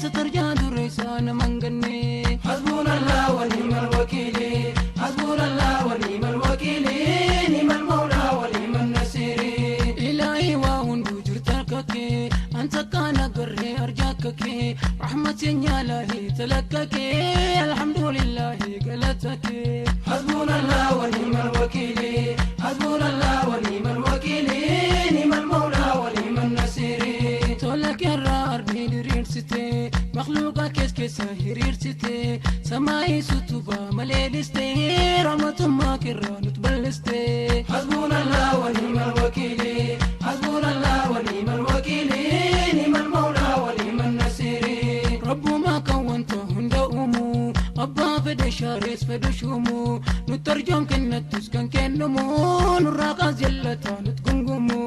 Satarjaa dureessaa nama hin ganne. حسبنا الله ونعم الوكيل، حسبنا الله ونعم الوكيل، نعم المولى ونعم النصير. Ilaahii waa hunduu jirta harka kee, anta kaana garree arjaa akka kee, rahmatiin yaalaahi talakka kee, alhamdulillaahi galata kee. حسبنا الله ونعم الوكيل، حسبنا الله ونعم الوكيل، نعم المولى ونعم النصير. Tola keerraa ardii diriirsite, makhluuqa kees keessa hiriirsite, samaayii sutubaa malee dhiste, rahmatummaa keerraa nut bal'iste. حسبنا الله ونعم الوكيل، حسبنا الله ونعم الوكيل، نعم المولى ونعم النصير. Rabbumaa kan wanta hunda uumu, abbaa fedhe shaarees fedhe shuumu, nut arjoon kennattus kan kennumu, nurraa qaas jallataa nut gungumu.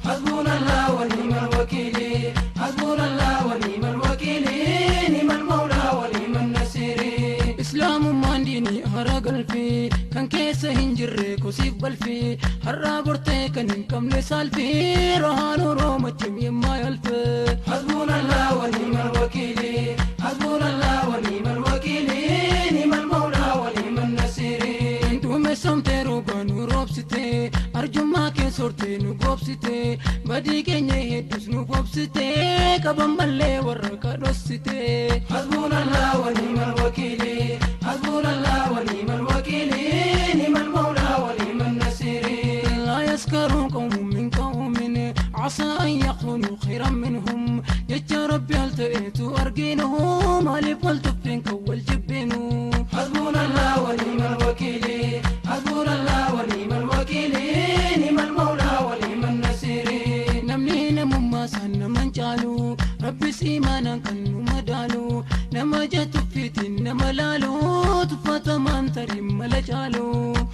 حسبنا الله ونعم الوكيل، حسبنا الله ونعم الوكيل، نعم المولى ونعم النصير. Islaamummaan diinii hara galfee kan keessa hin jirre kosiif balfee, har'aa bortee kan hin qabne saalfee, rohaan oromachim yemmaa yalfe. حسبنا الله ونعم الوكيل، حسبنا الله ونعم الوكيل، نعم المولى ونعم النصير. Duumessamtee rooba nu roobsite, arjummaa kee soortee nu goobsite, badii keenya hedduus nu goobsite, qaban mallee warra kadhossite. حسبنا الله ونعم الوكيل، حسبنا الله ونعم الوكيل، نعم المولى ونعم النصير. لا يسكر قوم من قوم عسى أن يكونوا خيرا منهم، jecha rabbi al ta'eetu arginu, maaliif wal tuffeen kan wal jibbinu? حسبنا الله ونعم الوكيل، حسبنا الله ونعم الوكيل، نعم المولى ونعم النصير. Namni namummaa isaan naman caalu, rabbis imaanaan kan nu madaalu, nama ija tuffiitiin nama laalu, tuffatamaan tarii mala caalu.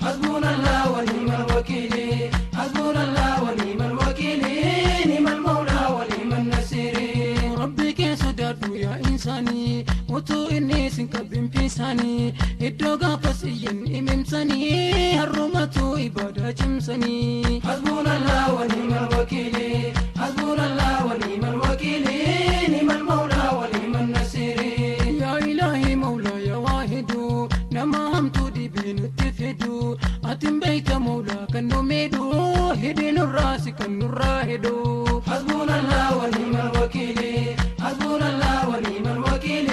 حسبنا الله ونعم الوكيل، حسبنا الله ونعم الوكيل، نعم المولى ونعم النصير. Rabbi kee sodaadhu yaa insaanii, utuu inni sin qabin fiisaanii, iddoo gaafas iyyan imimsanii, har'umatu ibaadaa cimsanii. حسبنا الله ونعم الوكيل، حسبنا الله ونعم الوكيل، نعم المولى ونعم النصير. Yaa ilaahi mawlaa yaa waahidu, nama hamtuu dhibee nutti fidu, atin beeyta mawlaa kan nu miidhu, hidhi nurraa si kan nurraa hidhu. حسبنا الله ونعم الوكيل، حسبنا الله ونعم الوكيل،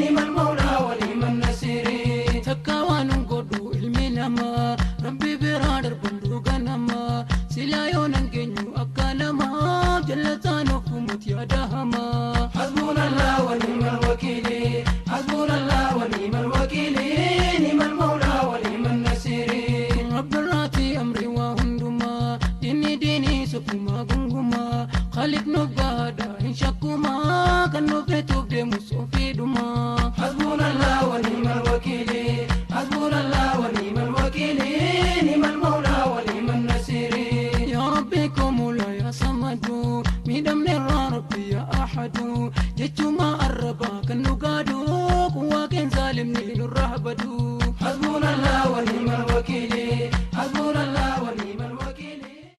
نعم المولى ونعم النصير. Takka waan hin godhu ilmi namaa, rabbi biraa darban dhuga namaa, silaa yoo nan geenyu akka namaa, jallataan ofumut yaada hamaa. حسبنا الله ونعم الوكيل، حسبنا الله ونعم الوكيل، نعم المولى ونعم النصير. Rabbirraati amri waa hundumaa, diinni diinii sufumaa gungumaa, khaliq nuuf gahaadha hin shakkumaa, kan nuuf feetuuf deemus ofiidhumaa. حسبنا الله ونعم الوكيل، حسبنا الله ونعم الوكيل، نعم المولى ونعم النصير. Yaa Rabbi koo Moolaa yaa Samadu, miidhamneerraa Rabbi yaa Ahadu, jechuma arrabaa kan nu gaadu.